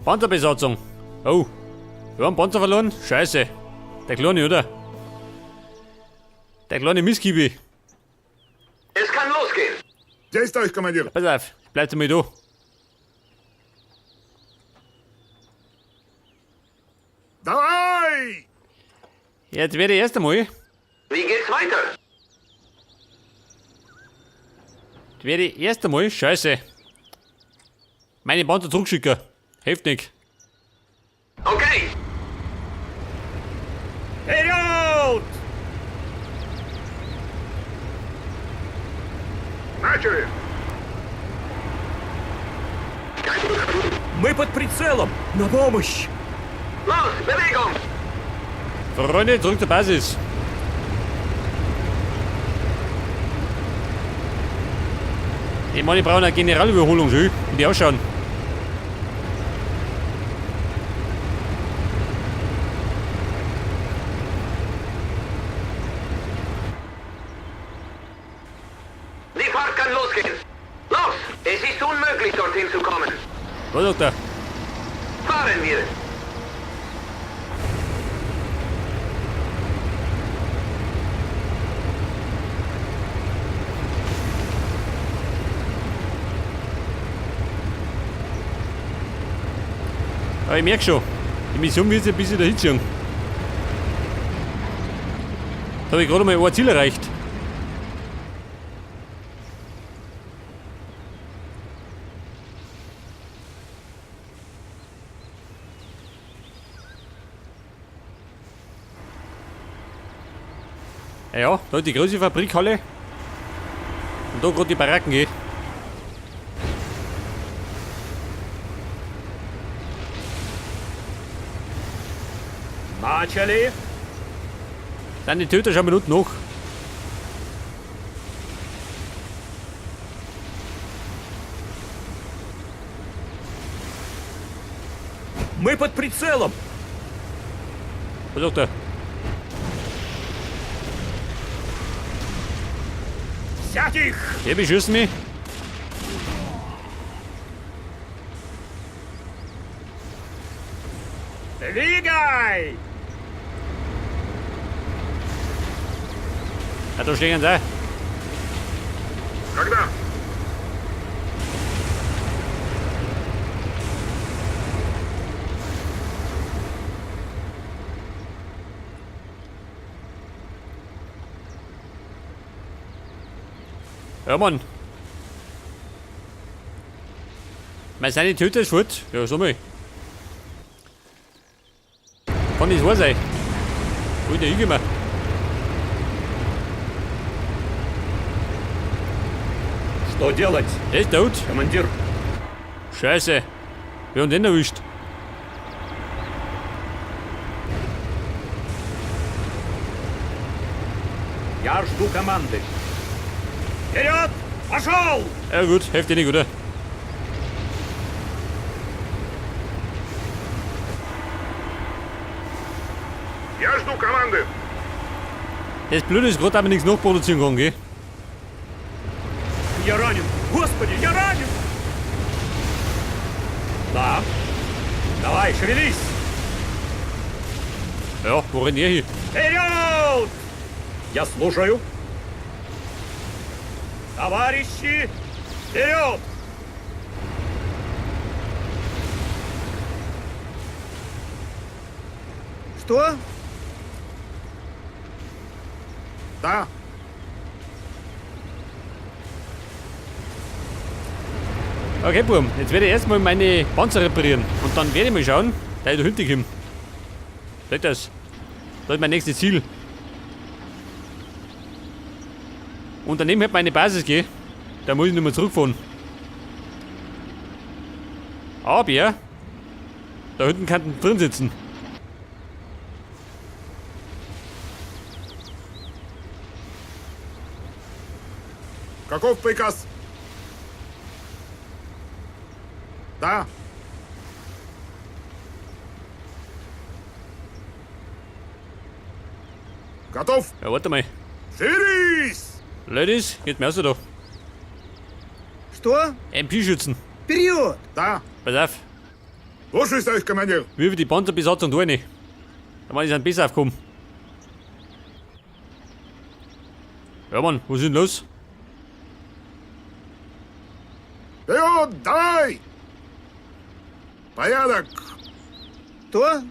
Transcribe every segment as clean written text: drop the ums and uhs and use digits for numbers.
Panzerbesatzung. Oh. Wir haben Panzer verloren? Scheiße. Der Kleine, oder? Der kleine Misskibi. Es kann losgehen. Здесь, товарищ командир. Pass auf, bleibt mal da. Давай! Jetzt werde ich erst einmal. Wie geht's weiter? Jetzt werde ich erst einmal. Scheiße. Meine Panzer zurückschicken. Hilft nicht. Okay. Вперед! Начали! Мы под прицелом! На помощь! Los, Bewegung. Freunde, zurück zur Basis. Ich meine, ich brauche eine Generalüberholung, schön, wie die ausschauen. Die Fahrt kann losgehen. Los, es ist unmöglich, dorthin zu kommen. Was sagt er? Fahren wir. Aber ich merke schon, die Mission wird sich ein bisschen dahin ziehen. Da habe ich gerade mal ein Ziel erreicht. Ja, ja, da die große Fabrikhalle. Und da gerade die Baracken gehen. Начали! Sind die Töter schon Minuten noch. Мы под прицелом! Was sagt er? Взять их! Der beschießt mich. Двигай! Ja, da stehen sie auch. Когда? Ja, Mann. Mein Sanitäter ist fort. Ja, sag mal. Kann das wahr sein? Wo ist der hingekommen? Что делать, Der ist tot. командир? Scheiße. Wir haben den erwischt. Я жду команды. Вперед! Пошел! Ja gut, hilft dir nicht, oder? Я жду команды. Das Blöde ist gerade, dass wir nichts nachproduzieren kann, gell? Я ранен! Господи, я ранен! Да. Давай, шевелись! Ja, wo rennt ihr hin? Вперед! Я слушаю. Товарищи, вперед! Что? Да. Okay, Burm, jetzt werde ich erstmal meine Panzer reparieren. Und dann werde ich mal schauen, da ich da hinten komme. Seht das? Das ist mein nächstes Ziel. Und daneben halt meine Basis gehen. Da muss ich nicht mehr zurückfahren. Aber da hinten kann drin sitzen. Каков приказ? Да. Готов. Ja, warte mal. Шевелись! Ladies, geht mir aus da. Что? MP-Schützen. Вперед! Да. Pass auf. Слушаюсь, товарищ командир. Wirf die Panzerbesatzung da rein. Da die sind besser aufgekommen. Ja Mann, was ist denn los? Вперед, давай! Порядок! Что?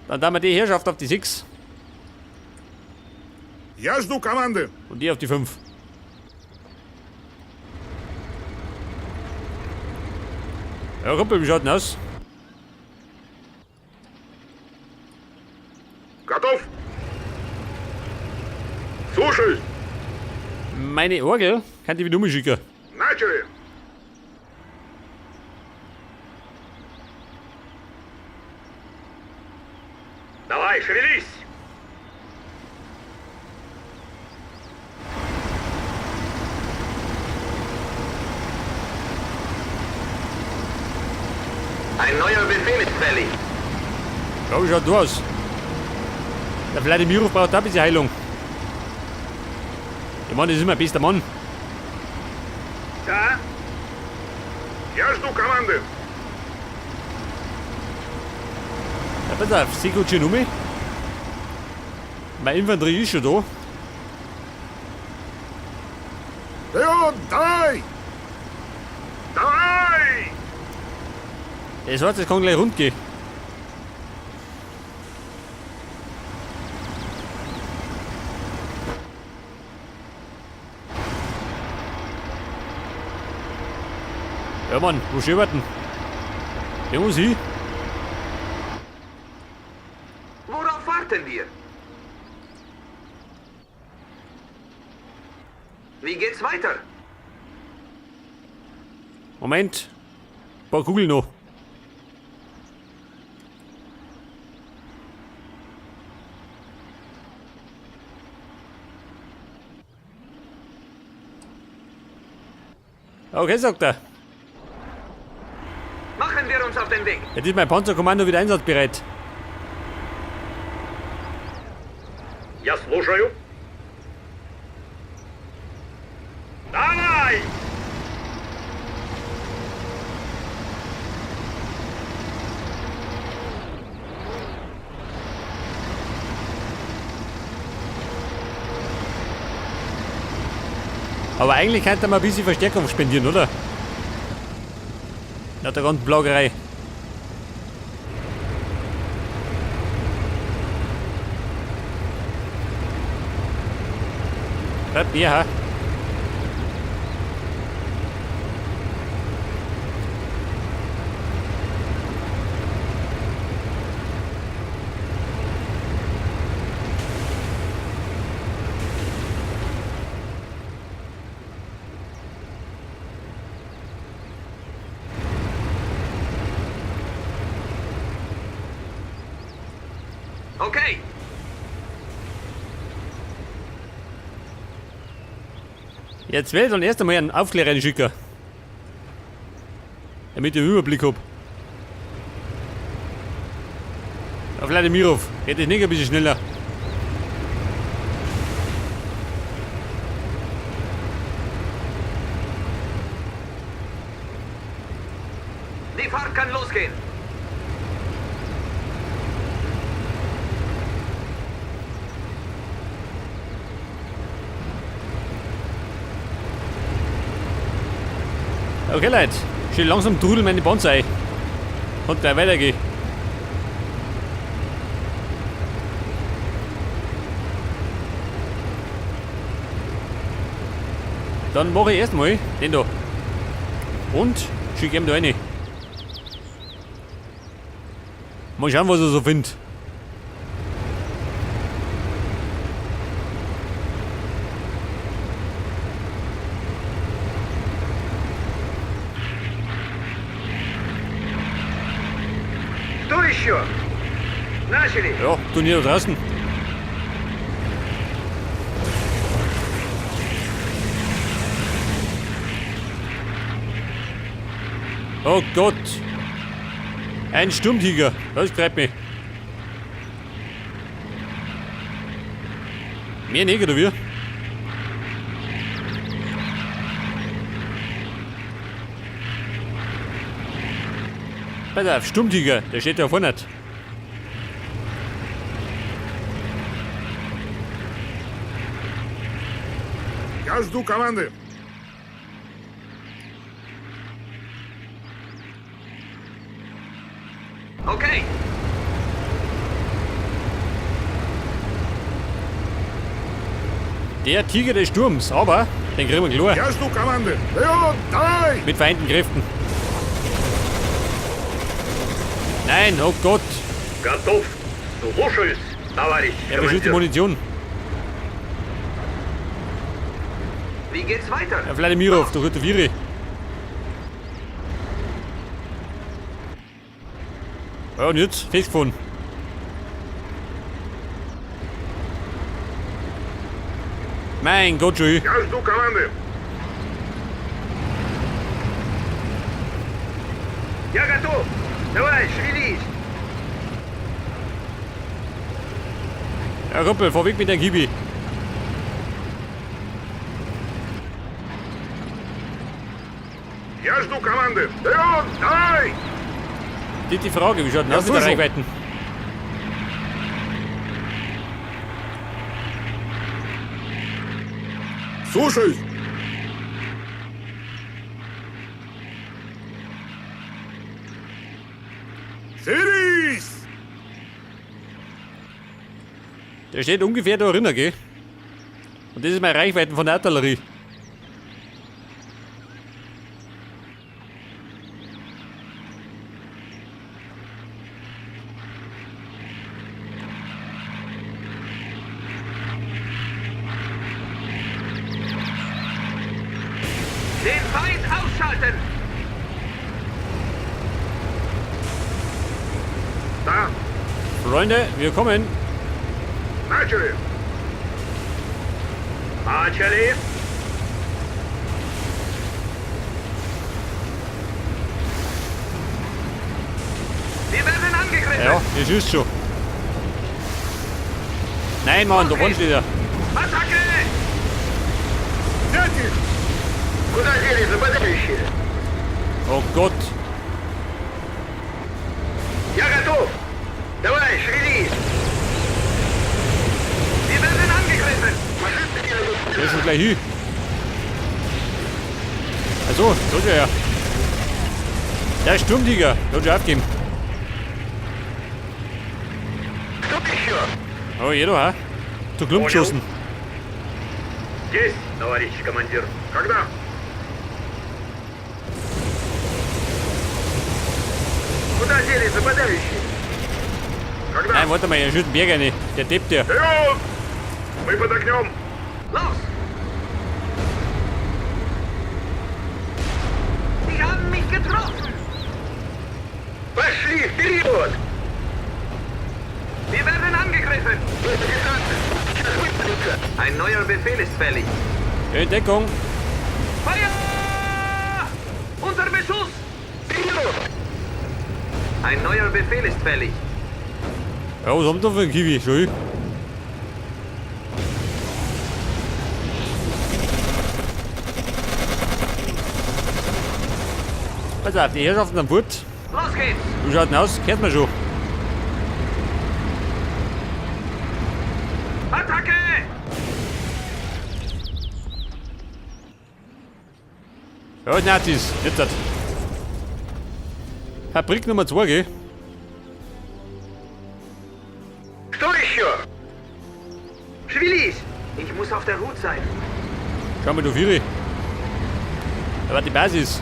Dann tun wir die Herrschaft auf die 6 Я жду команды. und die auf die 5. Ja, Kumpel, wie schaut denn aus? Готов? Слушаюсь. Meine Orgel kann ich wieder umschicken. Начали! Давай, шевелись! Ein neuer Befehl ist fällig. Ja, wie schaut du aus? Der Wladimirow braucht auch ein bisschen Heilung. Der Mann ist immer ein bester Mann. Да? Я жду команды. Ja, pass auf, sie geht schon um. Meine Infanterie ist schon da. Вперед, давай! Давай! Das heißt, es kann gleich rund gehen. Ja Mann, wo schön denn? Der muss hin. Worauf warten wir? Wie geht's weiter? Moment. Ein paar Kugeln noch. Okay, sagt er. Machen wir uns auf den Weg. Jetzt ist mein Panzerkommando wieder einsatzbereit. Я слушаю. Давай! Aber eigentlich könnte man ein bisschen Verstärkung spendieren, oder? Nach der ganzen Plagerei. Bleibt mir, ha? Okay. Jetzt werde ich dann erst einmal einen Aufklärer einschicken. Damit ich einen Überblick hab. Auf Wladimirow. Geht das nicht ein bisschen schneller? Die Fahrt kann losgehen. Okay, Leute. Schön langsam trudeln meine Panzer ein. Kann gleich weitergehen. Dann mache ich erstmal den da. Und schicke ihm da rein. Mal schauen, was er so findet. Что еще? Начали. Ja, Turnier da draußen. Oh Gott. Ein Sturmtiger. Das treibt mich. Mehr Neger, oder wie? Pass auf, Sturmtiger, der steht da vorne. Я жду команды. Okay. Der Tiger des Sturms, aber den kriegen wir klar. Я жду команды. Вперед, давай! Mit vereinten Kräften. Nein, oh Gott. Готов. Слушаюсь, товарищ Er beschießt die командир. Munition. Wie geht's weiter? Herr Wladimirow, du gute Viere. Ja, und jetzt? Festgefahren. Mein Gott, schon. Я жду команды. Я готов. Давай, шевелись. Ja, Kumpel, fahr weg mit deinem Kiwi. Я жду команды. Вперед, давай! Die, die Frage, wie schaut denn aus mit der слышу. Reichweiten? Слушаюсь. Шевелись! Der steht ungefähr da drinnen, gell? Und das ist meine Reichweite von der Artillerie. Den Feind ausschalten! Да, Freunde, wir kommen. начали. Начали. Wir werden angegriffen! Ja, das ist schon. Nein, Mann, da vorne steht er. Attacke! Взять их! Куда делись нападающие? Oh Gott. Я готов! Давай, шевелись! Wir werden angegriffen! Der ist schon gleich hin. Also, so schon ja. Der Sturmtiger, der hat schon aufgegeben. Что еще? Oh, jeder, ha? Zu Klump Понял. geschossen. Есть, товарищ командир. Когда? Куда делись нападающие? Когда? Nein, warte mal, er schüttet den Berg rein. Der Depp, der. Вперед! Мы под огнем! Los! Sie haben mich getroffen! Пошли вперед! Wir werden angegriffen! Ein neuer Befehl ist fällig. In Deckung. Feuer! Unter Beschuss! Вперед! Ein neuer Befehl ist fällig. Ja, was haben wir da für einen Kiwi? Schon. Pass auf, die Herrschaften am fort. Los geht's! Wie schaut denn aus? Kennt man schon. Attacke! Ja, Nazis. Jetzt hat. Fabrik Nummer 2, gell? Что еще? Шевелись! Ich muss auf der Hut sein. Schau mal, du Vieri. Da war die Basis.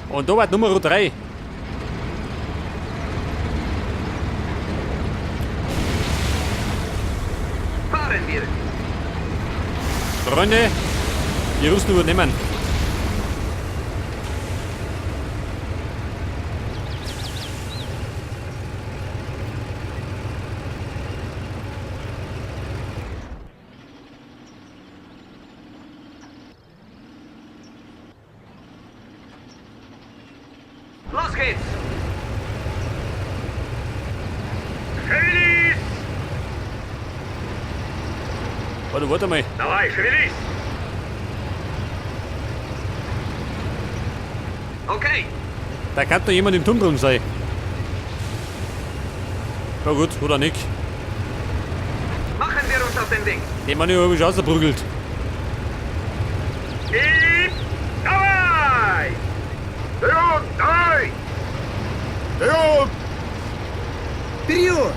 Und da war die Nummer 3. Fahren wir! Freunde, die Russen übernehmen. Los geht's! Шевелись! Warte, warte mal. Давай, шевелись! Okay, Da kann doch jemand im Turm drin sein. Na gut, oder nicht. machen wir uns auf den Weg. Den Mann habe ich schon rausgeprügelt. И давай! Вперед! Давай! Вперед! Вперед!